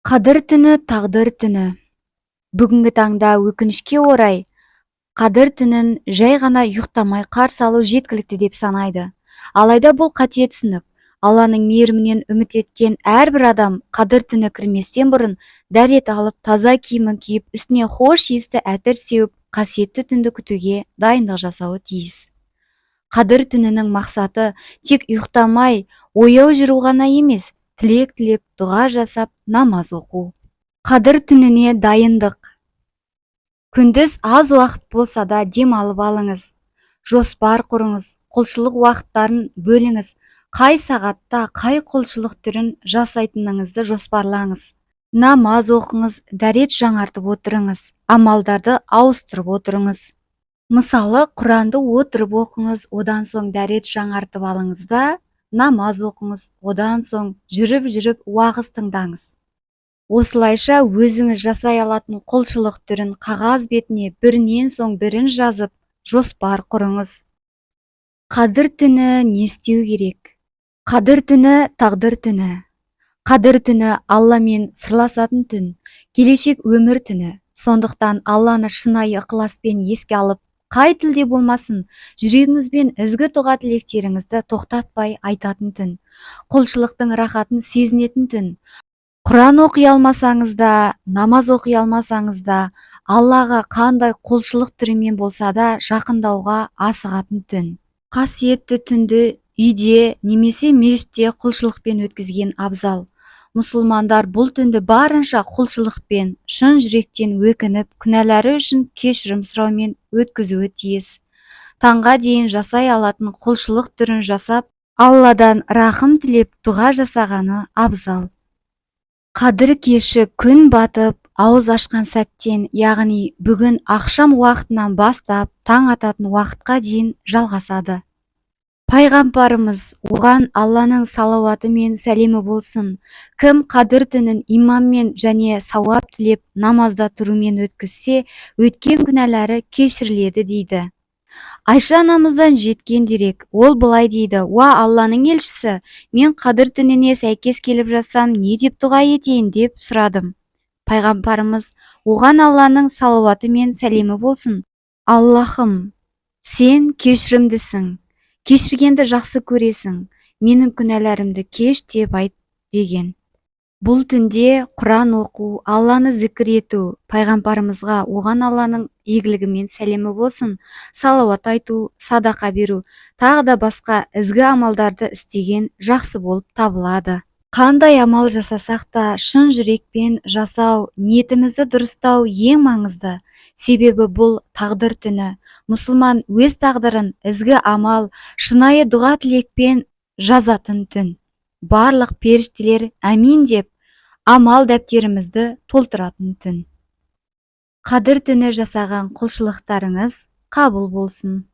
Қадір түні – тағдыр түні. Бүгінгі таңда, өкінішке орай, Қадір түнін жай ғана ұйықтамай қарсы алу жеткілікті деп санайды. Алайда бұл қате түсінік. Алланың мейірімінен үміт еткен әрбір адам Қадір түні кірместен бұрын дәрет алып, таза киімін киіп, үстіне хош иісті әтір сеуіп, қасиетті түнді күтуге дайындық жасауы тиіс. Қадір түнінің мақсаты тек ұйықтамай ояу жүру ғана емес, тілек тілеп, дұға жасап, намаз оқу. Қадір түніне дайындық. Күндіз аз уақыт болса да дем алып алыңыз, жоспар құрыңыз, құлшылық уақыттарын бөліңіз. Қай сағатта қай құлшылық түрін жасайтыныңызды жоспарлаңыз. Намаз оқыңыз, дәрет жаңартып отырыңыз, амалдарды ауыстырып отырыңыз. Мысалы, Құранды отырып оқыңыз, одан соң дәрет жаңартып алыңыз да, намаз оқыңыз, одан соң жүріп-жүріп уағыз тыңдаңыз. Осылайша өзіңіз жасай алатын құлшылық түрін қағаз бетіне бірінен соң бірін жазып, жоспар құрыңыз. Қадір түні не істеу керек? Қадір түні – тағдыр түні. Қадір түні – Алламен сырласатын түн, келешек өмір түні. Сондықтан Алланы шынайы ықыласпен еске алып, қай тілде болмасын, жүрегіңізбен ізгі дұға тілектеріңізді тоқтатпай айтатын түн, құлшылықтың рахатын сезінетін түн. Құран оқи алмасаңыз да, намаз оқи алмасаңыз да, Аллаға қандай құлшылық түрімен болса да жақындауға асығатын түн. Қасиетті түнді үйде немесе мешітте құлшылықпен өткізген абзал. Мұсылмандар бұл түнді барынша құлшылықпен, шын жүректен өкініп, күнәлары үшін кешірім сұраумен өткізуі тиіс. Таңға дейін жасай алатын құлшылық түрін жасап, Алладан рахым тілеп, дұға жасағаны абзал. Қадір кеші күн батып, ауыз ашқан сәттен, яғни бүгін ақшам уақытынан бастап таң ататын уақытқа дейін жалғасады. Пайғамбарымыз, оған Алланың салауаты мен сәлемі болсын: «Кім Қадір түнін иманмен және сауап тілеп намазда тұрумен өткізсе, өткен күнәлары кешіріледі», – дейді. Айша анамыздан жеткен дерек, ол былай дейді: «Уа Алланың елшісі, мен Қадір түніне сәйкес келіп жатсам, не деп дұға етейін?» – деп сұрадым. Пайғамбарымыз, оған Алланың салауаты мен сәлемі болсын: «Аллахым, сен кешірімдісің, кешіргенді жақсы көресің, менің күнәларымды кеш» деп айт, деген. Бұл түнде Құран оқу, Алланы зікір ету, пайғамбарымызға, оған Алланың игілігі мен сәлемі болсын, салауат айту, садақа беру, тағы да басқа ізгі амалдарды істеген жақсы болып табылады. Қандай амал жасасақ та, шын жүрекпен жасау, ниетімізді дұрыстау ең маңызды. Себебі бұл тағдыр түні. Мұсылман өз тағдырын ізгі амал, шынайы дұға тілекпен жазатын түн. Барлық періштелер «Әмин» деп амал дәптерімізді толтыратын түн. Қадір түні жасаған құлшылықтарыңыз қабыл болсын.